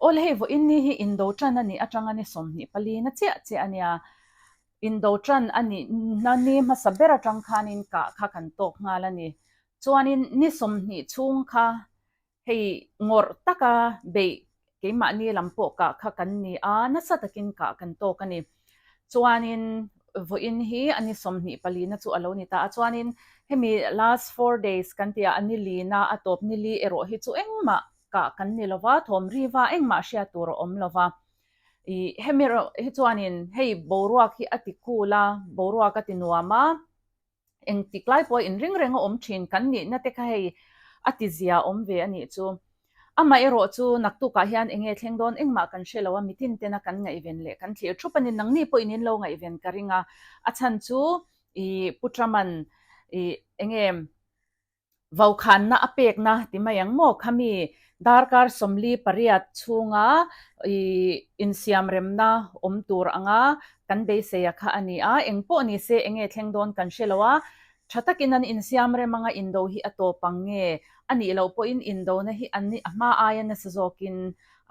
Awle hei vawiin ni hi indo tan a nih atanga ni 24 na chiah chiah a nia. Indo tan a nih na ni hmasa ber atang khanin kah kha kan tawk nghal a ni. Chuanin ni 20 chhung kha Hei ngawrh taka beih keimahni lam pawh kah kha kan ni a, nasa takin kah kan tawk a ni. Chuanin vawiin hi a ni 24 na chu a lo ni ta a, chuanin hemi last 4 days kan tih ah a ni lina a tawp ni li erawh hi chu engmah kah kan ni lova, thawm riva engmah hriat tur a awm lova. Ih hemi erawh hi chuanin hei boruak hi a ti cool a, boruak a ti nuam a. Engtik lai pawh inring reng a awm thin kan nihna te kha hei a ti zia awm ve a nih chu. Amah erawh chu naktukah hian eng nge thleng dawn engmah kan hre lo a, mitin tena kan ngaihven leh kan thlir thup a ni. Nangni pawhin in lo ngaihven ka ring a, a chhan chu ih Pu Truman ih eng nge Vaukhanna a pekna ti mai ang maw? Khami darkar 48 chhunga insiamremna awm tur anga kan beiseia kha a ni a, eng pawh ni se enge thleng dawn kan hre lo a, tha takin an insiamrem anga indo hi a tawp ang nge a nih loh pawhin indona hi an a hma aia nasa zawkin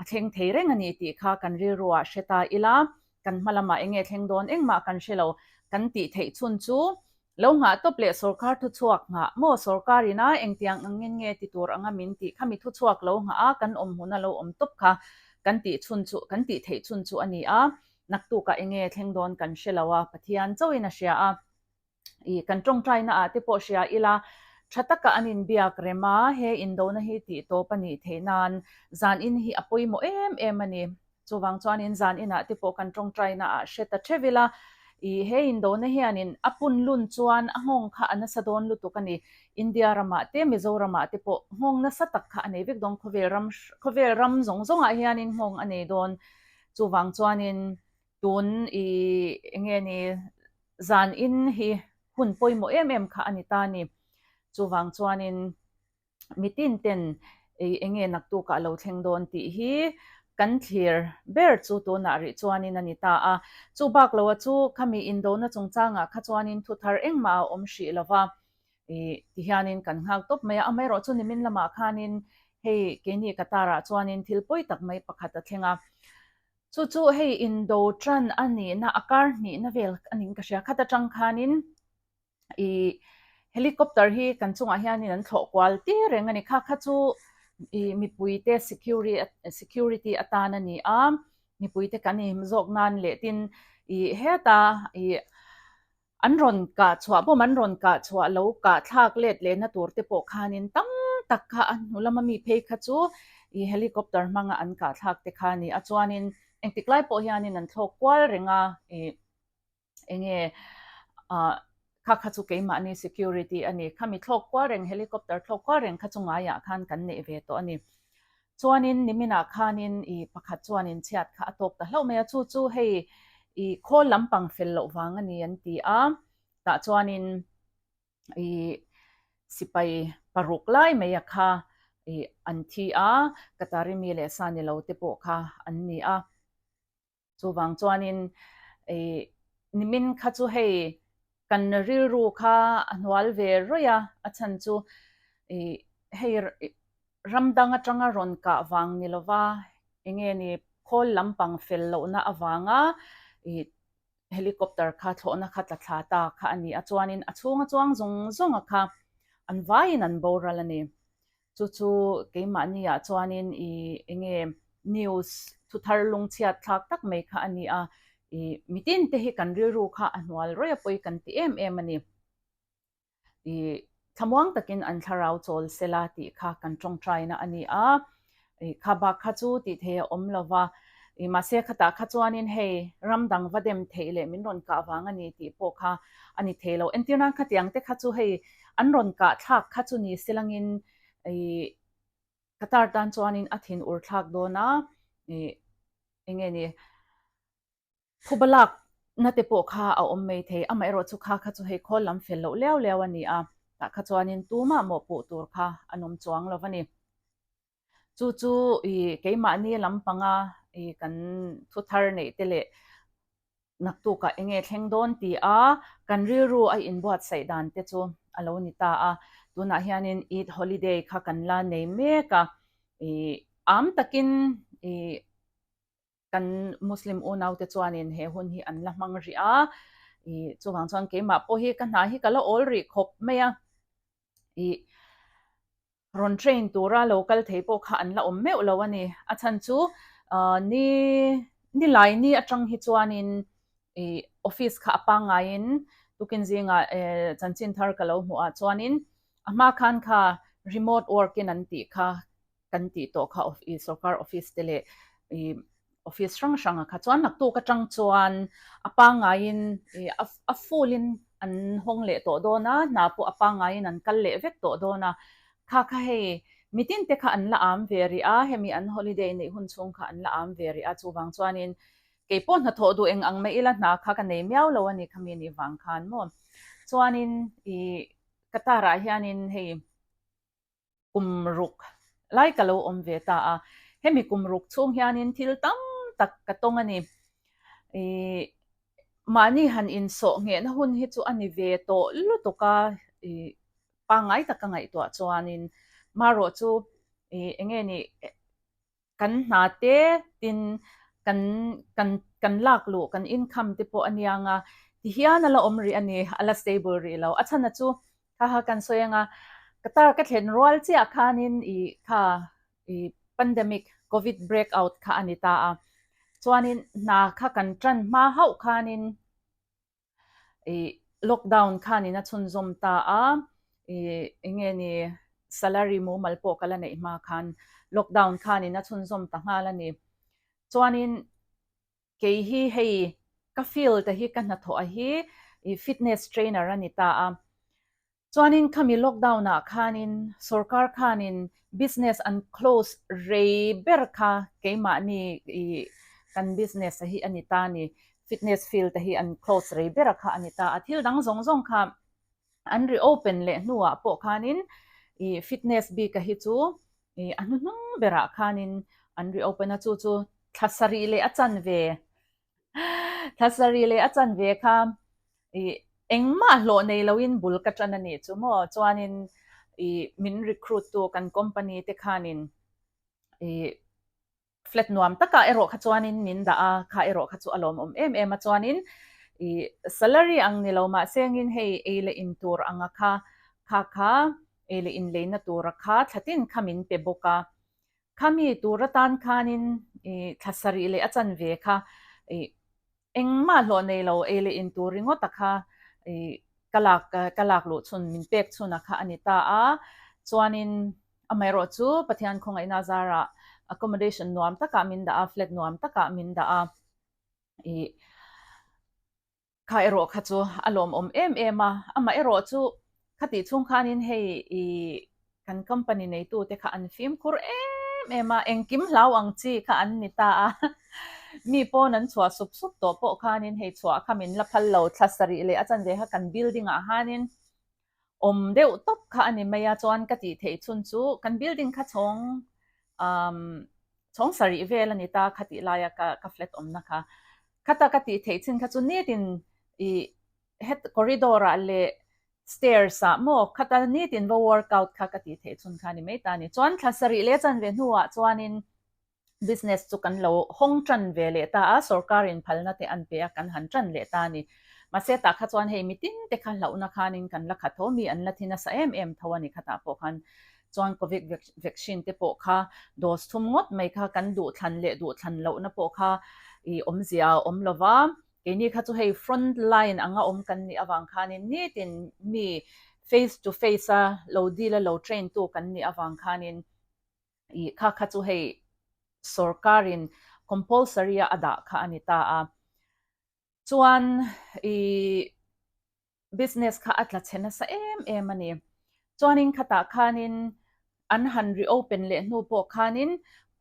a thleng thei reng a ni tih kha kan rilruah hre ta ila, kan hma lamah enge thleng dawn engmah kan hre lo kan tih theih chhun chu Lo nghah tawp leh sawrkar thuchhuak nghah maw? Sawrkar ina engtiang angin nge ti tur anga min tih kha mi thuchhuak lo nghah a, kan awm hmuna lo awm tawp kha kan tih chhun chu kan tih theih chhun chu a ni a, naktukah enge thleng dawn kan hre lo a, Pathian chauhin a hria a, ih kan tawngtaina ah te pawh hria ila tha taka an inbiak rem a, he indona hi tih tawp a nih theih nan zan in hi a pawimawh em em a ni. Chuvang chuanin zan inah te pawh kan tawngtaina ah hre ta theuh ila, ih he indona hianin a pun lun chuan a nghawng kha a nasa dawn lutuk a ni. India ramah te Mizoramah te pawh nghawng nasa tak kha a nei vek dawn, khawvel ram khawvel ram zawng zawngah hianin nghawng a nei dawn. Chuvang chuanin tun ih eng nge ni zan in hi hun pawimawh em em kha a ni ta a ni. Chuvang chuanin. Mitin ten ei enge naktukah lo thleng dawn tih hi kan thlir ber chu tunah rih chuanin a ni ta a. Chu bak loa chu khami indona chungchangah kha chuanin thu thar engmah a awm hrih lova ih tihianin kan nghak tawp mai a. Amaherawh chu nimin lamah khanin hei keini Qatar-ah chuanin thil pawi tak mai pakhat a thleng a. Chu chu hei indo tan a nihna a kar hnihna vel a niin ka hria. Khat atang khanin I helicopter hi kan chungah hianin an thlawh kual tir reng a ni. Kha kha chu i mipuite security atan a ni a, mipuite kan inhim zawk nan leh tin i heta i an rawn kah chhuah bawm an rawn kah chhuah lo kah thlak let lehna tur te pawh khanin tam tak kha a hnu lama mi phei kha chu i helicopter hmanga an kah thlak te kha a ni a. Chuanin engtik lai pawh hianin an thlawk kual reng a i. Enge ah kha kha chu keimahni security a ni. Khami thlawk kual reng helicopter thlawk kual reng kha chu ngaiah khan kan neih ve tawh a ni. Chuanin niminah khanin i pakhat chuanin chhiat kha a tawk ta hlauh mai a, chu chu hei i khawl lampang fel loh vang a ni an ti a, tah chuanin i sipai paruk lai mai a kha i an thi a, Qatari mi leh sa ni lo te pawh kha an ni a. Chuvang chuanin ih nimin kha chu hei kan rilru kha a hnual ve rawih a, a chhan chu ih hei ram dang atanga rawn kah vang ni lova enge ni khawl lampang fel lohna avanga ih helicopter kha thlawhna kha tla thla ta kha a ni a, chuanin a chhunga chuang zawng zawnga kha an vaiin an boral a ni. Chu chu keimahni ah chuanin i enge news thuthar lungchhiat thlak tak mai kha a ni a, i mitin te hi kan rilru kha a hnual rawih a pawi kan ti em em a ni. I thlamuang takin an thlarau chawl sela tih kha kan tawngtaina a ni a, i kha bak kha chu tih thei a awm lova, i mahse khatah kha chuanin hei ram dang va dem theih leh min rawn kah vang a ni tih pawh kha a ni thei lo. Entir nan khatiang te kha chu hei an rawn kah thlak kha chu ni silangin ih Qatar tan chuanin a thin ur thlak dawn a, ih eng nge ni phuba lak na te pawh kha a awm mai thei. Amaherawh chu kha kha chu hei khawl lam fel loh liau liau a ni a, tah kha chuanin tumah mawhpuh tur kha an awm chuang lo a ni. Chu chu ih keimahni lampanga ih kan thu thar neih te leh naktukah eng nge thleng dawn ti a kan rilru a inbuatsaih dan te chu a lo ni ta a. Tunah hianin Eid holiday kha kan la nei mek a, ih am takin ih kan Muslim unaute chuanin he hun hi an la hmang rih a, ih chuvang chuan keimah pawh hi ka hna hi ka la awl rih khawp mai a, ih rawn train tura lo kal thei pawh kha an la awm meuh lo a ni. A chhan chu ni ni lai ni atang hi chuanin ih office kha a pangngaiin tukin zingah chanchin thar ka lo hmuh ah chuanin a hma khan kha remote work in an tih kha kan tih tawh kha sorkar office te leh ih office hrang hrang ah kha chuan naktuk atang chuan a pangngaiin ih a full in an hawng leh tawh dawn a, hna pawh a pangngaiin an kal leh vek tawh dawn a, kha kha hei mitin te kha an la am ve rih a, hemi an holiday neih hun chhung kha an la am ve rih a, chuvang chuanin kei pawh hnathawh duh eng ang mai ila hna kha ka nei miau lo a ni khami nih vang khan maw chuanin ih Qatar ah hianin hei. kum ruk lai ka lo awm ve ta a, hemi kum ruk chhung hianin thil tam tak ka tawng a ni. Ih mahni han insawh nghehna hun hi chu a ni ve tawh lutuk a, ih pangngai taka ngaihtuah chuanin marawh chu ih eng nge ni Kan hna te tin kan kan kan lak luh kan income te pawh a niang a, ti hian a la awm rih a ni, a la stable rih lo. A chhan a chu kha kha kan sawi ang a, Qatar ka thlen rual chiah khanin ih kha ih pandemic covid break out kha a ni ta a, chuanin hna kha kan tan hma hauh khanin ih lockdown khanin a chhunzawm ta a, ih eng nge ni salary mumal pawh ka la neih hma khan lockdown khanin a chhunzawm ta nghal a ni. Chuanin kei hi hei ka field a hi ka hnathawh a hi ih fitness trainer a ni ta a, Chuanin khami lockdown ah khanin sorkar khanin business an close rei ber kha keimahni i kan business a hi a ni ta ni, fitness field te hi an close rei ber a kha a ni ta a, thil dang zawng zawng kha an reopen leh hnuah pawh khanin i fitness bik a hi chu i a hnuhnung berah khanin an reopen a, chu chu thla sarih leh a chanve Thla sarih leh a chanve kha ih engmah hlawh nei loin bul ka tan a nih chu maw? Chuanin ih min recruit tu kan company te khanin ih flat nuam takah erawh kha chuanin min dah a, kha erawh kha chu a lawmawm em em a. Chuanin ih salary ang ni lo mahse engin hei ei leh in tur anga kha kha kha ei leh in leina tura kha thla tin kha min pe bawk a. Khami tur atan khanin ih thla sarih leh a chanve kha ih engmah hlawh nei lo ei leh in tur ringawt a kha ih ka lak ka lak luh chhun min pek chhun a kha a ni ta a. Chuanin amaherawh chu Pathian khawngaihna zarah accommodation nuam takah min dah a, flat nuam takah min dah a ih Kha erawh kha chu a lawmawm em em a, amah erawh chu khatih chhung khanin hei i kan company neitute kha an fimkhur em em a, engkim hlau ang chi kha an ni ta a, mi pawn an chhuah sup sup tawh pawh khanin hei chhuah kha min la phal lo, thla sarih leh a chanve kha kan building ah hanin awm deuh tawp kha a ni mai a, chuan ka tih theih chhun chu kan building kha chhawng umm chhawng sarih vel a ni ta kha tih laia ka ka flat awmna kha. Khata ka tih theih chin kha chu nitin ih het corridor ah leh stairs ah maw khata nitin va workout kha ka tih theih chhun kha a ni mai ta a ni. Chuan thla sarih leh chanve hnuah chuanin business chu kan lo hawng tan ve leh ta a, sorkar in phalna te an pe a kan han tan leh ta a ni. Mahse tah kha chuan hei mitin te kha hlauhna khanin kan la khat tho, mi an la thi nasa em em tho a ni khatah pawh khan. Chuan Covid vaccine te pawh kha dose thum ngawt mai kha kan duhthlan leh duhthlan lohna pawh kha ih awmzia a awm lo va, keini kha chu hei front line anga awm kan nih avang khanin nitin mi face to face a lo deal a lo train tu kan nih avang khanin ih kha kha chu hei sorkarin compulsory a a dah kha a ni ta a. Chuan ih business kha a tla chhe nasa em em a ni. Chuanin khatah khanin an han reopen leh hnu pawh khanin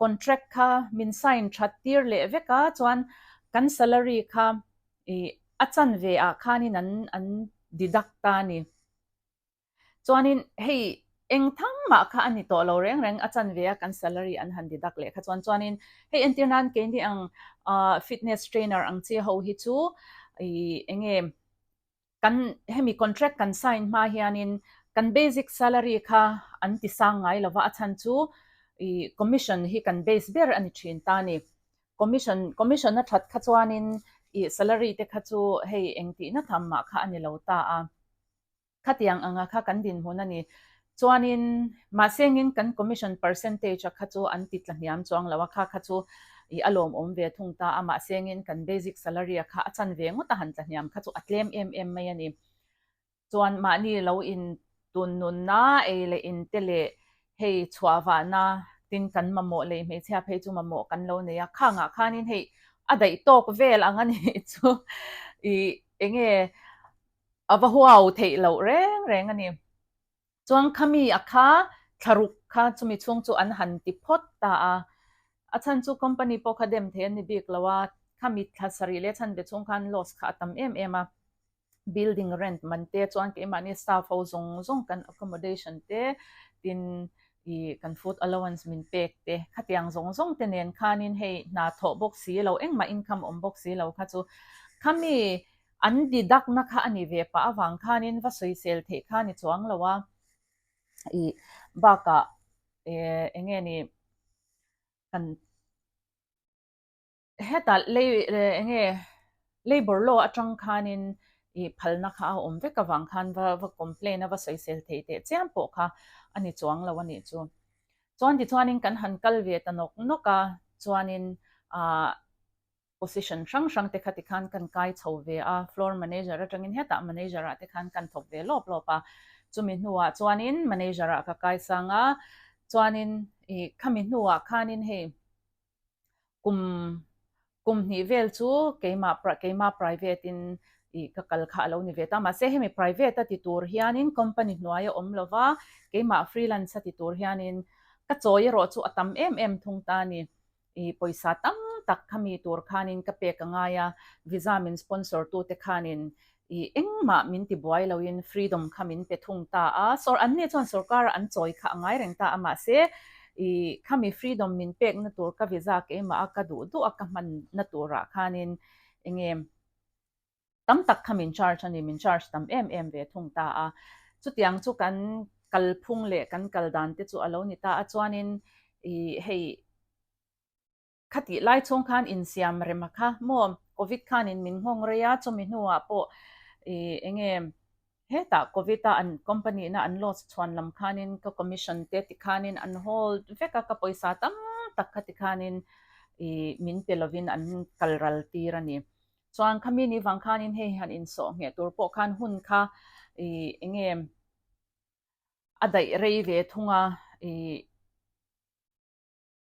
contract kha min sign that tir leh vek a, chuan kan salary kha ih a chanve ah khanin an an deduct ta a ni. Chuanin hei eng thang mah kha a ni tawh lo reng reng a chanve a kan salary an han deduct leh kha chuan chuanin hei entir nan keini ang ah fitness trainer ang chi ho hi chu ih eng nge kan hemi contract kan sign hma hianin kan basic salary kha an ti sang ngai lova a chhan chu. Ih commission hi kan base ber a ni thin ta a ni. Commission commission a that kha chuanin ih salary te kha chu hei engtihna tham mah kha a ni lo ta a. Khatiang anga kha kan dinhmun a ni. Chuanin mahse engin kan commission percentage a kha chu an ti tla hniam chuang lo a, kha kha chu ih a lawmawm ve thung ta a, mahse engin kan basic salary a kha a chan ve ngawt a han tla hniam kha chu a tlem em em mai a ni. Chuan mahni lo in tun nunna ei leh in te leh hei chhuah vahna tin kan mamawh lei hmeichhia phei chu mamawh kan lo nei a, khangah khanin hei a daih tawk vel ang a nih chu ih enge a va huau theih loh reng reng a ni. Chuan khami a kha thlaruk kha chumi chhung chu an han ti phawt ta a, a chhan chu company pawh kha dem thei an ni bik lo a, khami thla sarih leh chhan ve chhung khan loss kha a tam em em a, building rent man te chuan keimahni staff ho zawng zawng kan accommodation te tin ih kan food allowance min pek te khatiang zawng zawng te nen khanin hei hna thawh bawk si lo engmah income awm bawk si lo kha chu khami An didakna kha a ni ve pah avang khanin va sawisel theih kha ni chuang lo a, ih bakah eng nge ni kan hetah lei eng nge labour law atang khanin ih phalna kha a awm vek avang khan va va complain a va sawisel theih teh chiam pawh kha a ni chuang lo a nih chu. Chuan tichuanin kan han kal ve ta nawk nawk a, chuanin ah Position hrang hrang te kha tikhan kan kai chho ve a, floor manager atangin hetah manager ah te khan kan thawk ve lawp lawp a, chumi hnuah chuanin manager ah ka kai sang a, chuanin ih khami hnuah khanin hei kum kum hnih vel chu keimah keimah private in ih ka kal kha a lo ni ve ta, mahse hemi private a ti tur hianin company hnuai a awm lova, keimah freelance a ti tur hianin ka chawi erawh chu a tam em em thung ta a ni. I pawisa tam tak khami tur khanin ka pek a ngai a, visa min sponsor tute khanin i engmah min ti buai loin freedom kha min pe thung ta a, sawr an ni chuan sorkara an chawi kha a ngai reng ta a mahse i khami freedom min pekna tur ka visa keimah a ka duh duh a ka hmanna turah khanin enge tam tak kha min charge a ni, min charge tam em em ve thung ta a. Chutiang chu kan kalphung leh kan kal dan te chu a lo ni ta a, chuanin i hei khatih lai chhung khan insiam rem a kha maw Covid khanin min nghawng rei a, chumi hnuah pawh i enge Hetah Covid a an company na an loss chhuan lam khanin ka commission te ti khanin an hold vek a, ka pawisa tam tak kha ti khanin ih min pe lovin an kal ral tir a ni. Chuan khami ni vang khanin hei han insawh ngheh tur pawh khan hun kha ih enge a daih rei ve thung a ih.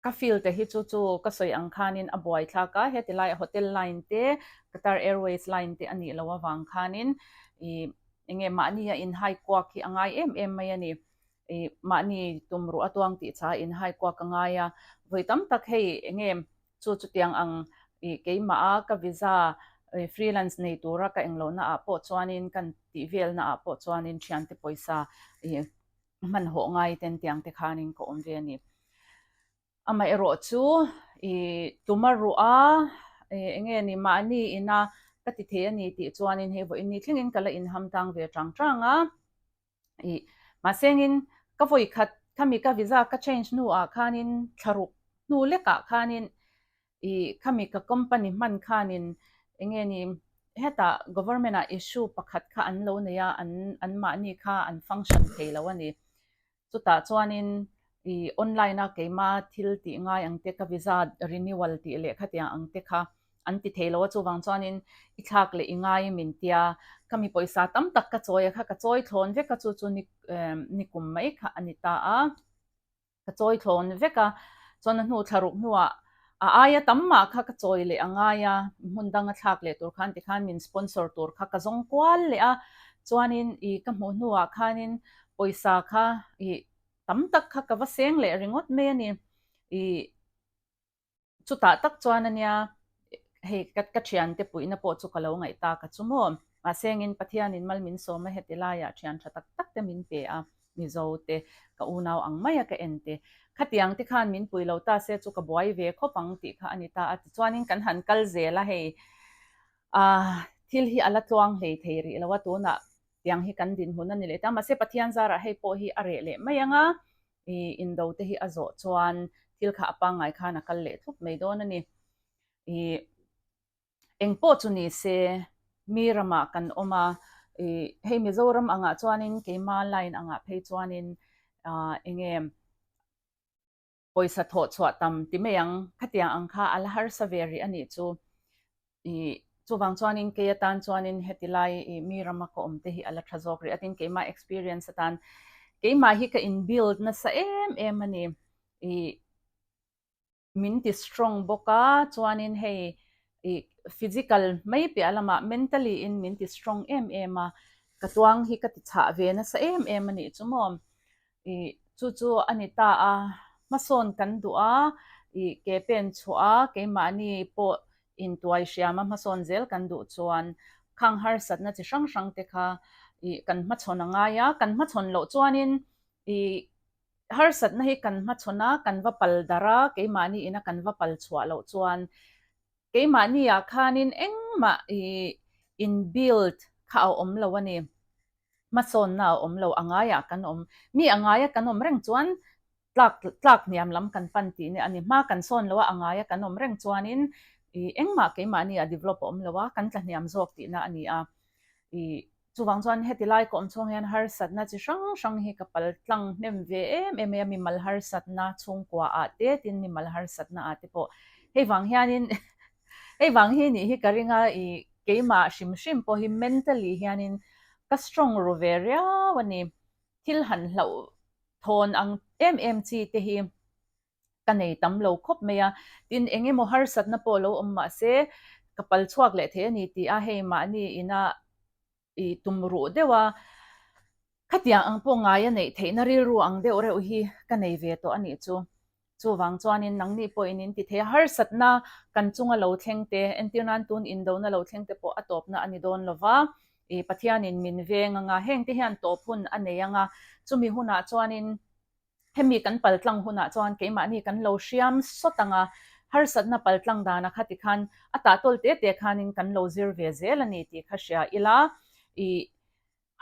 Ka field te hi chu chu ka sawi ang khanin a buai thlak a, heti laiah hotel line te, Qatar Airways line te a nih loh avang khanin ih enge mahni a inhai kuak hi a ngai em em mai a ni. Ih mahni tumruh a tuang tih cha inhai kuak a ngai a, vawi tam tak hei enge chu chutiang ang ih keimah a ka visa freelance nei tura ka englohna ah pawh chuanin kan tih velna ah pawh chuanin thiante pawisa ih hmanhawh ngai ten tiang te khanin ka awm ve a ni. Amaherawh chu i tuma ruh a, eng nge ni mahni ina ka ti thei a ni tih chuanin hei vawiin ni thlengin ka la inham tang ve tang tang a. I mahsengin ka vawi khat khami ka visa ka change hnuah khanin thlaruk hnu lekah khanin I khami ka company hman khanin enge ni hetah government ah issue pakhat kha an lo nei a, an an mahni kha an function thei lo a ni. Chutah chuanin i online a keima thil tih ngai ang te ka visa renewal tih leh khatiang ang te kha an ti thei lo a, chuvang chuanin i thlak leh i ngai min tia khami pawisa tam tak ka chawi a kha ka chawi thlawn vek a chu chu ni nikum mai kha a ni ta a. Ka chawi thlawn vek a, chuan a hnu thlaruk hnuah a aia tam mah kha ka chawi leh a ngai a, hmun dang a thlak leh tur khan tikhan min sponsor tur kha ka zawng kual leh a, chuanin ih ka hmuh hnuah khanin pawisa kha ih tam tak kha ka va seng leh ringawt mai a ni, ih. Chutah tak chuan a nia, hei ka ka thiante puihna pawh chu ka lo ngaih ta ka chu maw. Mahse engin Pathianin mal min sawm a heti laiah thian tha tak tak te min pe a, Mizo te, ka unau ang maia ka en te. Khatiang te khan min pui lo ta se chu ka buai ve khawp ang tih kha a ni ta a. Tichuanin kan han kal zel a hei, ah thil hi a la tluang hlei thei rih lo a, tunah tiang hi kan dinhmun a ni leh ta. Mahse Pathian zarah hei pawh hi a reh leh mai ang a. I indo te hi a zawh chuan thil kha a pangngai khan a kal leh thlup mai dawn a ni. I eng pawh chu ni se mi ramah kan awm a, i hei Mizoram angah chuanin keima line angah phei chuanin ah eng nge pawisa thawh chhuah tam ti mai ang, khatiang ang kha a la harsa ve rih a nih chu. I chuvang chuanin kei atan chuanin heti lai i mi rama ka awm te hi a la tha zawk rih a, tin keimah experience atan keimah hi ka in build nasa em em a ni. I min ti strong bawk a, chuanin hei i physical mai piah lamah mentally in min ti strong em em a, ka tuang hi ka ti chhah ve nasa em em a nih chu maw. I chu chu a ni ta a, hmasawn kan duh a, i ke pen chhuah a, keimahni pawh intuai hriam a hmasawn zel kan duh chuan khang harsatna chi hrang hrang te kha i kan hmachhawn a ngai a, kan hmachhawn loh chuanin i harsatna hi kan hmachhawn a, kan va pal darh a, keimahni ina kan va pal chhuah loh chuan keimahni ah khanin engmah i in build kha a awm lo a ni. Hmasawnna a awm lo, a ngaiah kan awm. Mi a ngaia kan awm reng chuan tlak tlak hniam lam kan pan tih a ni. Hma kan sawn lo a, a ngaia kan awm reng chuanin i engmah keimahni ah develop a awm lo a, kan tla hniam zawk tihna a ni a. I chuvang chuan heti lai ka awm chhung hian harsatna chi hrang hrang hi ka pal tlang hnem ve em em mai a, mimal harsatna chhungkua ah te tin mimal harsatna ah te pawh hei vang hianin Hei vang hi nih hi ka ring a, i keimah hrim hrim pawh hi mentally hianin ka strong ru ve riau a ni. Thil han hlauh thawn ang em em chi te hi ka nei tam lo khawp mai a, tin eng emaw harsatna pawh lo awm mah se ka pal chhuak leh thei a ni tih a, hei mahni ina i tum ruh deuh a, khatiang ang pawh ngai a neih theihna rilru ang deuh reuh hi ka nei ve tawh a nih chu. Chuvang chuanin nangni pawhin in ti thei a, harsatna kan chunga lo thleng te, entir nan tun indona lo thleng te pawh a tawpna a ni dawn lo va, i Pathianin min veng anga, hengte hian tawp hun a nei anga, chumi hunah chuanin Hemi kan paltlang hunah chuan keimahni kan lo hriam sawt ang a, harsatna paltlang dana kha tikhan a tahtawl te te khanin kan lo zir ve zel a ni tih kha hria ila, i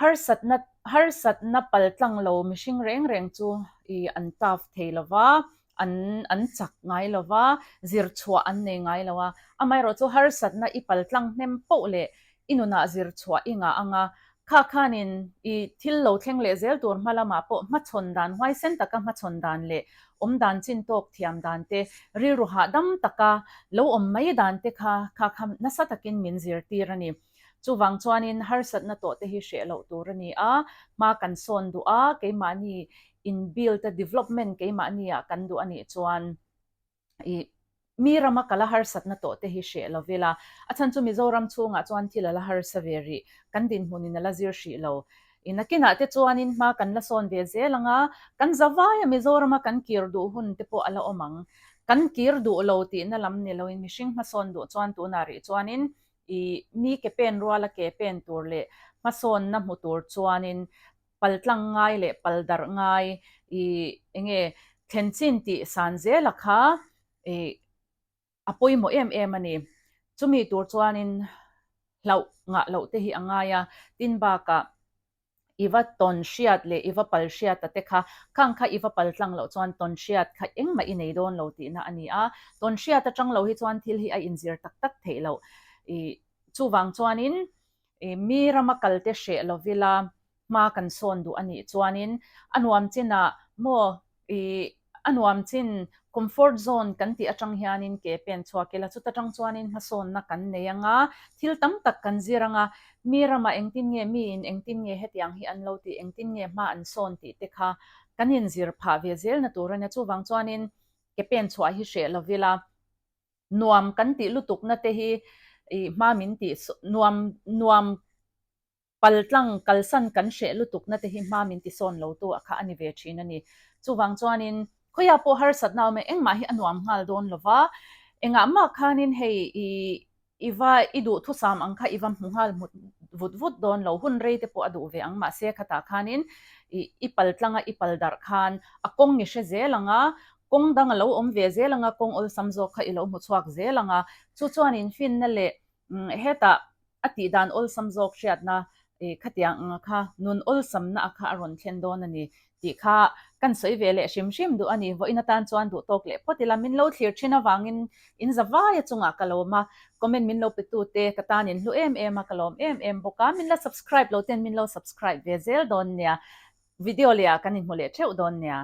harsatna harsatna paltlang lo mihring reng reng chu i an tough thei lo va, an an chak ngai lo va, zir chhuah an nei ngai lo a, amaherawhchu chu harsatna i paltlang hnem poh leh I nunah zir chhuah i ngah ang a, kha khanin i thil lo thleng leh zel tur hma lamah pawh hmachhawn dan huaisen taka hmachhawn dan leh awm dan chin tawk thiam dan te, rilru hahdam taka lo awm mai dan te kha kha kha nasa takin min zirtir a ni. Chuvang chuanin harsatna tawh te hi hreh loh tur a ni a, hma kan sawn duh a, keimahni in build a development keimahni ah kan duh a nih chuan, I mi rama ka la harsatna tawh te hi hreh lo vel a, a chhan chu Mizoram chhungah chuan thil a la harsa ve rih, kan dinhmunin a la zir hrih lo. I nakinah te chuanin hma kan la sawn ve zel ang a, kan zavaia Mizorama kan kir duh hun te pawh a la awm ang. Kan kir duh lo tihna lam ni loin mihring hmasawn duh chuan tunah rih chuanin i mi ke pen ruala ke pen tur leh hmasawnna hmu tur chuanin Paltlang ngai leh paldarh ngai i enge thlen chin tih san zela kha i a pawimawh em em a ni. Chumi tur chuanin hlauh ngah loh te hi a ngai a, tin bakah i va tawn hriat leh i va pal hriat a te kha, khang kha i va paltlang loh chuan tawn hriat kha engmah i nei dawn lo tihna a ni a, tawn hriat atang lo hi chuan thil hi a inzir tak tak theih loh. I chuvang chuanin I mi rama kalte hreh lovila hma kan sawn duh a nih chuanin a nuam chinah maw i a nuam chin comfort zone kan tih atang hianin ke pen chhuak ila chuta tang chuanin hmasawnna kan nei anga thil tam tak kan zir anga mi ramah engtin nge miin engtin nge hetiang hi an lo tih engtin nge hma an sawn tih te kha kan inzir phah ve zelna tur a nia chuvang chuanin ke pen chhuah hi hreh lovila Nuam kan tih lutukna te hi i hma min tih nuam nuam paltlang kalsan kan hreh lutukna te hi hma min ti sawn lo tu a kha a ni ve thin a ni. Chuvang chuanin khawiah pawh harsatna awm e engmah hi a nuam nghal dawn lo va, engah mah khanin hei i i va i duhthusam ang kha i va hmu nghal hmut vut vut dawn lo, hun rei te pawh a duh ve ang mahse khatah khanin i i paltlanga i pal darh khan a kawng i hre zel ang a, Kawng dang a lo awm ve zel ang a, kawng awlsam zawk kha i lo hmu chhuak zel ang a, chu chuan infinna leh hetah a tih dan awlsam zawk hriatna khatiang anga kha nun awlsamna a kha a rawn thlen dawn a ni tih kha Kan sawi ve leh hrim hrim duh a ni. Vawiin atan chuan duh tawk leh phawt ila, min lo thlir thin avangin in za vaia chungah ka lawm a, comment min lo pe tu te ka tan in hlu em em a, ka lawm em em bawk a, min la subscribe lo ten min lo subscribe ve zel dawn nia. Video leh ah kan inhmu leh theuh dawn nia.